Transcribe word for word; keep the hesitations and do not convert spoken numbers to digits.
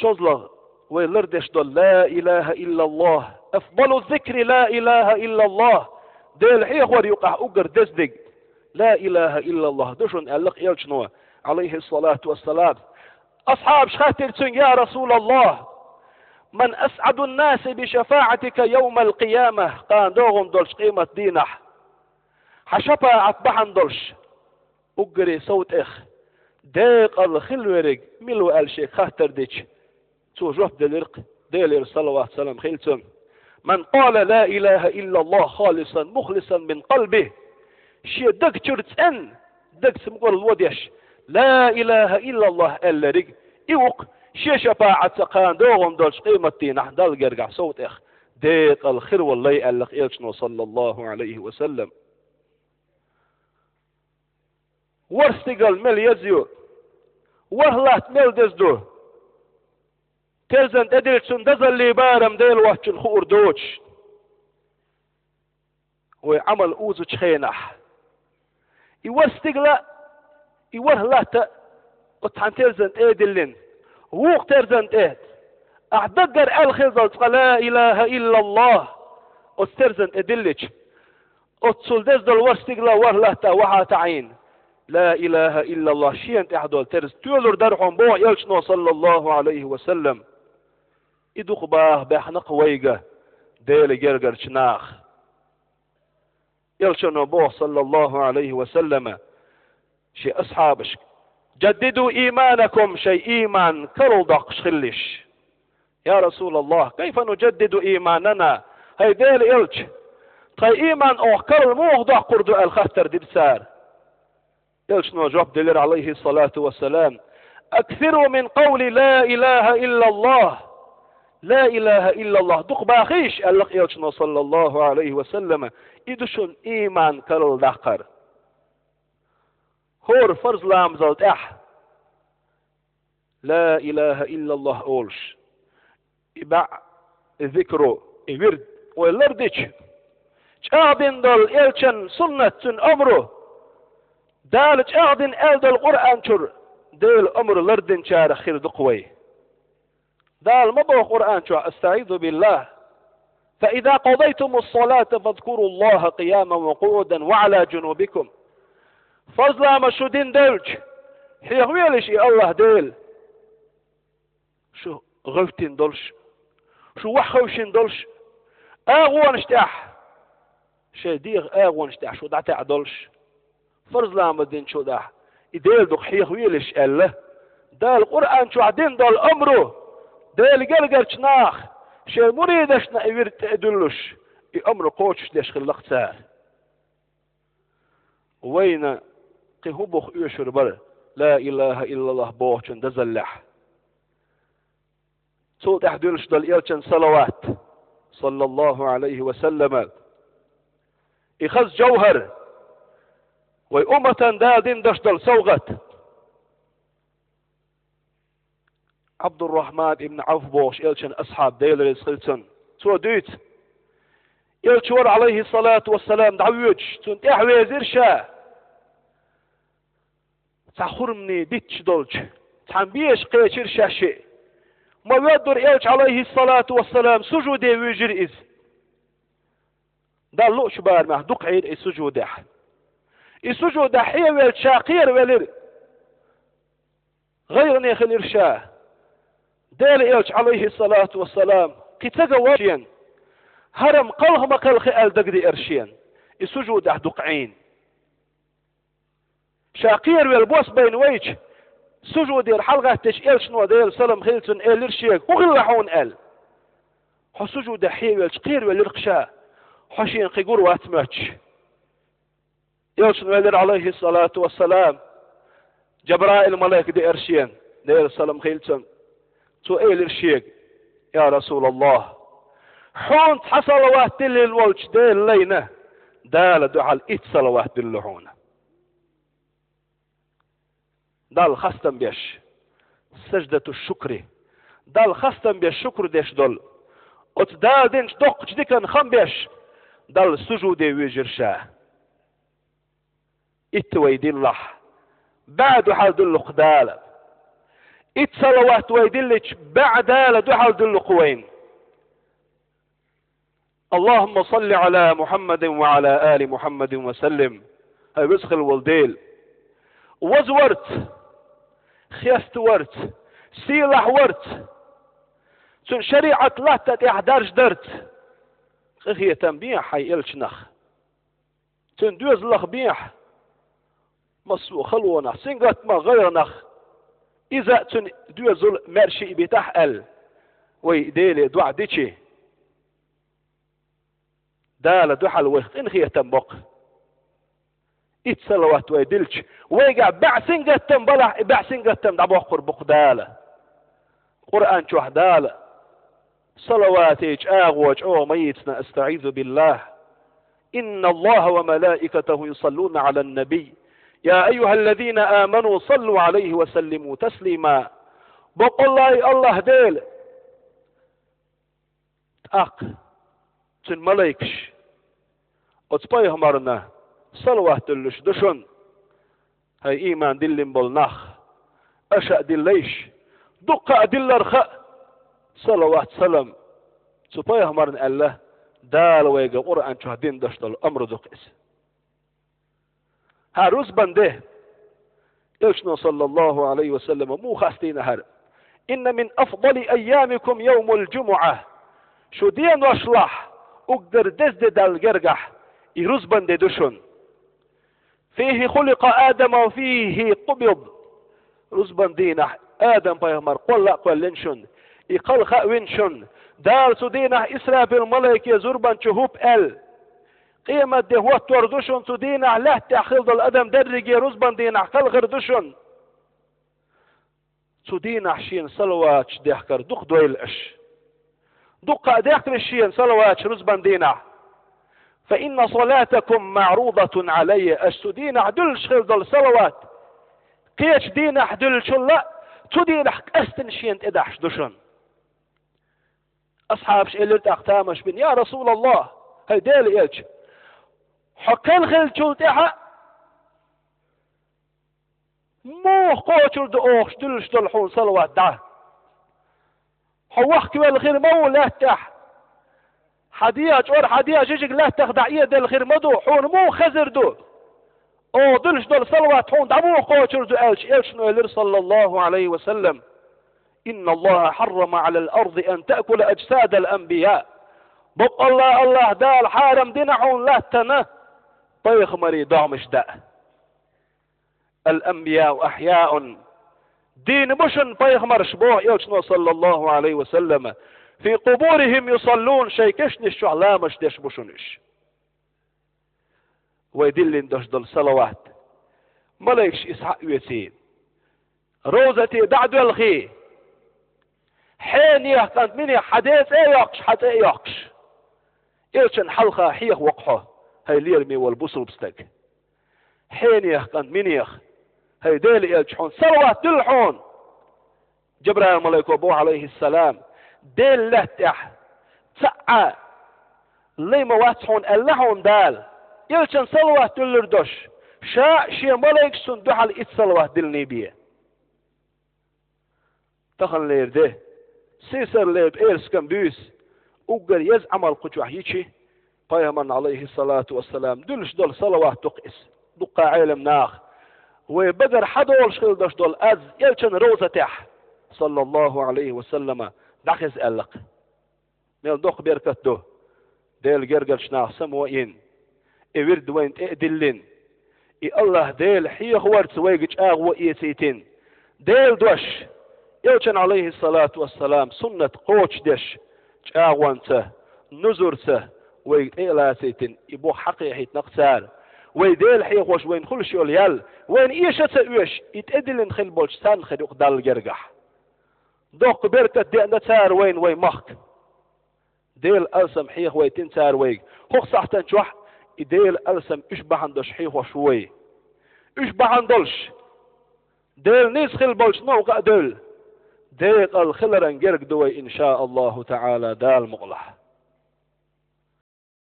ШозлагӀа, вай лардеш дола لا إله إلا الله. أفضل الذكر لا إله إلا الله. Дела хьехор юкъахь уггар дезаниг لا إله إلا الله ду шуна, аьлла-кх элчано, عليه الصلاة والسلام. Асхьабаш хаьттира цуьнга: يا رسول الله، من أسعد الناس بشفاعتك يوم القيامة؟ Кхана догӀун долчу къематдийнахь хьан шапаӀат бахьана долуш уггаре сов тӀех декъала хила верг мила ву аьлла шега хаттар дича, цо жоп делира-кх, Делера салават-салам хила цунна: من قال لا إله إلا الله خالصا مخلصا من قلبه. Шен даг чуьра цӀена, дагца мукъарло деш, لا إله إلا الله аьллариг, и ву-кх шен шапаӀатца кхана догӀун долчу къематдийнахь Далла гергахь сов тӀех декъала хир волу лай, аьлла-кх элчано, саллаллаху Ӏалайхи ва саллам. ВорхӀ стигал мел еза ю, ворхӀ латта мел деза ду, терзан тӀедиллича цунна дазаллий барам Дела воцчунна хуур доцуш, вай Ӏамал узучу хенахь. И ворхӀ стигала, и ворхӀ латта оцу цхьана терзан тӀе а диллина, вукху терзан тӀе, ахь даггара аьлла хила долу цкъа لا إله إلا الله оцу терзан тӀе диллича, оццул деза долу ворхӀ стигала ворхӀ латта вахьа таӀийна, لا إله إلا الله шена тӀехь долу терза тоьлур дара хьуна, боху элчано, саллаллаху Ӏалайхи ва саллам. И дукха баха баьхна-кх вайга Делан гергарчу наха. Элчано боху, саллаллаху Ӏалайхи ва саллама, шен асхьабашка: جددوا إيمانكم, шайн ийман карладоккхуш хилалаш. يا رسول الله، كيف نجدد إيماننا؟ ХӀай Делан элча, тхайн ийман оха карла муха доккхур ду, аьлла хаттар дира цара. Элчано жоп делира, Ӏалайхи салату ва салам: أكثروا من قول لا إله إلا الله. لا إله إلا الله дукха бахийша, аьлла-кх элчано, саллаллаху Ӏалайхи ва саллама, и ду шуна ийман карладаккхар. ХӀора фарз ламазал тӀехь لا إله إلا الله олуш, и бӀаъ, и зикру, и вирд вай лардича, чӀагӀдина долу элчан суннат, цуьнан омру, Дала чӀагӀдина аьлла долу Къуръан чуьра Делан омру лардинчарах хир ду-кх вай. Дала ма боху Къуръан чохь: أستعيذ بالله، فإذا قضيتم الصلاة فاذكروا الله قياما وقعودا وعلى جنوبكم. Фарз ламаз шу дина девлча, хьехавелаш и АллахӀ Дела. Шу гӀевттина долуш, шу ваха хевшина долуш, агӀонаш тӀехь, шайн дегӀан агӀонаш тӀехь шу дӀатаьӀа долуш, фарз ламаз динчул тӀаьхьа, и Дела дукха хьехавелаш аьлла, Дала Къуръан чохь дина долу омру, Делан гергарчу наха, шайн муридашна и вирд тӀе а дуьллуш, и омру кхочушдеш хилла-кх цара. Вайна кхин хӀун бух оьшур бара لا إله إلا الله бохучун дазаллехь? Цул тӀаьхьа дуьллуш долу элчан салават, саллаллаху Ӏалайхи ва саллама, и хаза жовхӀар, вай умматан Дала дина даш долу совгӀат. Ӏабдуррахьман ибн Ӏавф бохуш элчан асхьаб, Дела реза хила цунна, цо дуьйцу: элча вара, Ӏалайхи салату ва салам, дӀавоьдуш, цунна тӀаьхьа везира ша. Цхьа хурманийн дитташ долчу цхьана беша кхечира шаьш шиъ. Ма воьдура элча, Ӏалайхи салату ва салам, сужуде вуьйжира иза. Далла луучу барамехь дукха Ӏийра и сужудехь. И сужудехь хьевелча ша кхеравелира. ГӀайгӀане хилира ша. Делан элча, Ӏалайхи салату ва салам, кхин ца ган вара шена. ХӀара-м кхалха ма кхалхи аьлла дагадеара шена. И сужудехь дукха Ӏийна. Ша кхеравелла бос байна вайча, сужудера хьалагӀаьттича, элчано, Делан салам хила цунна, элира шега: «ХӀун хилла хьуна?» — аьлла. «Хьо сужудехь хьевелча, кхеравеллира-кх ша. Хьо шена кхин гур вац моьттуш». Элчано элира, Ӏалайхи салату ва салам, Жабраил малайк деара шена, Делан салам хила цунна. Цо элира шега: «Я Расулаллах, хьуна цхьа салават диллина волчу Делан лайна, Дала дуьхьал итт салават дуьллу хьуна». Далла хастам беш, саждату шукри, Далла хастам беш, шукр деш долу, оцу Дала динчу доккхачу диканна хам беш, Далла сужуде вуьйжира ша. Итт вай диллахь, бӀе дуьхьал дуьллу-кх Дала. Итт салават вай диллича, бӀаь Дала дуьхьал дуьллу-кх вайна. اللهم صل على محمد وعلى آل محمد وسلم. ХӀай веза хилла волу Дела, веза варца, хеста варца, сийлахь варца, цуьнан шариӀат латта тӀехь дарж дарца къинхетам бехьа хьайн элчанах. Цуьнан доьзалах бехьа, массо а халонах, сингаттамах, гӀайгӀанах, иза а цуьнан доьзал а маьрша а битахь аьлла, вай Деле доӀа дичи, Дала дуьхьал вайх къинхетам бо-кх. Итт салават вай диллича, вайгахь бӀаь сингаттам балахь, и бӀаь сингаттам дӀабоккхур бу-кх Дала. Къуръан чохь Дала салаватан чӀагӀо чӀогӀа ма йийцина: أستعيذ بالله. إن الله وملائكته يصلون على النبي. يا أيها الذين آمنوا صلوا عليه وسلموا تسليما. Бакъалла, АллахӀ Дела, тӀаккха цуьнан малайкаш оцу пайхамарна салават дуьллуш ду шуна. ХӀай ийман диллина болу нах, аша а диллайша, дуккха а дилларх а салават-салам цу пайхамарна аьлла, Дала вайга Къуръан чохь дина даш долу амр ду-кх иза. ХӀара рузбан де, Элчано, саллаллаху Ӏалайхи ва саллам, муха хастийна хӀара: إن من أفضل أيامكم يوم الجمعة. Шу деношлахь уггар деза де Далла гергахь и рузбан де ду шуна. فيه خلق آدم وفيه قبض. Рузбан дийнахь Адам-пайхамар кхолла а кхоьллина шуна, и кхалха а вина шуна. Дала цу дийнахь Исрафил-малайке зурбан чу хӀуппа аьлла, къематде хӀоттор ду шуна, цу дийнахь лаьттахь хилла долу адам дерриге рузбан дийнахь кхалхар ду шуна. Цу дийнахь шена салаваташ дехкар дукха дойла аша. Дуккха а дехкалаш шена салаваташ рузбан дийнахь. فإن صلاتكم معروضة علي. Аша цу дийнахь дуьллуш хилла долу салават, кхечу дийнахь дуьллучул а цу дийнахь къаьстина шена тӀедахьаш ду шуна. Асхьабаш элира тӀаккха тамаш бина: «Я Расулаллах, хӀай Делан элча, хьо кхелхиллачул тӀаьхьа муха кхочур ду оха дуьллуш долу хьуна салават дӀа? Хьо вахкавелла хир ма ву лаьттахь, хьан дегӀан чӀор, хьан дегӀан жижиг лаьттах дӀаэделла хир ма ду, хьуна муха хезар ду оха дуьллуш долу салават, хьуна дӀа муха кхочур ду?» аьлча, элчано элира, саллаллаху Ӏалайхи ва саллам: إن الله حرم على الأرض أن تأكل أجساد الأنبياء. Бакъалла, АллахӀ Дала хьарам дина хьуна латтана пайхамарийн догӀмаш даа. الأنبياء أحياء. Дийна бу шуна пайхамарш, боху элчано, саллаллаху Ӏалайхи ва саллам, في قبورهم يصلون, шайн кешнаш чохь ламазаш деш бу шуна уьш. Вай диллина даш долу салават, малайкаш иза схьа а оьций, ровзате дӀа а доьлхий, хьенех, кӀант, минех хьан ден цӀе а йоккхуш, хьан цӀе а йоккхуш, элчан хьалха хьеха воккху хьо, хӀай лераме волу бусалба стаг. Хьенех, кӀант, минех, хӀай Делан элча, хьуна салават дуьллу хьуна. Жабраил-малайко боху, Ӏалайхиссалам: «Делан лаьтта тӀехь цхьа а лай ма вац хьуна», аьлла хьуна Дала. Элчан салават дуьллур долуш, ша а, шен малайкаш а цунна дуьхьал итт салават диллиний бен. Таханлера де, сийсара лепа пӀераскан буьйса, уггар еза Ӏамал кху чохь йичи, пайхамарна, Ӏалайхиссалату вассалам, дуьллуш долу салават ду-кх иза. Дуккха Ӏелам наха вай багара хьадолуш хилла долуш долу аз элчан ровзатехь, саллаллаху Ӏалайхи ва саллама, дӀахеза аьлла-кх. Мел доккха беркат ду, Делан гергарчу наха само а йина, и вирд вайна тӀе а диллина, и АллахӀ Дела хьехаварца вайга чӀагӀо эцийтина. Делан дош, элчан, Ӏалайхиссалату вассалам, суннат кхочушдеш, чӀагӀонца, нузурца вайга тӀе а лацийтина, и бух хьакхехьийтина-кх цара. Вай Дела хьехош вайна хуьлуш йолу ял вайна эша а ца оьшу, и тӀедиллина хилла болчу царна хир ю-кх Далла гергахь. Доккха беркат деана цара вайна вайн махка. Делан алсам хьехавайтина цара вайга. ХӀокху сахьтан чохь и Делан алсам уьш бахьана долуш хьехош ву вай. Уьш бахьана долуш Делан нийса хилла болчу новкъа а девлла, декъала хиларан герга ду вай, иншааллаху таӀала, Дала мукъалахь.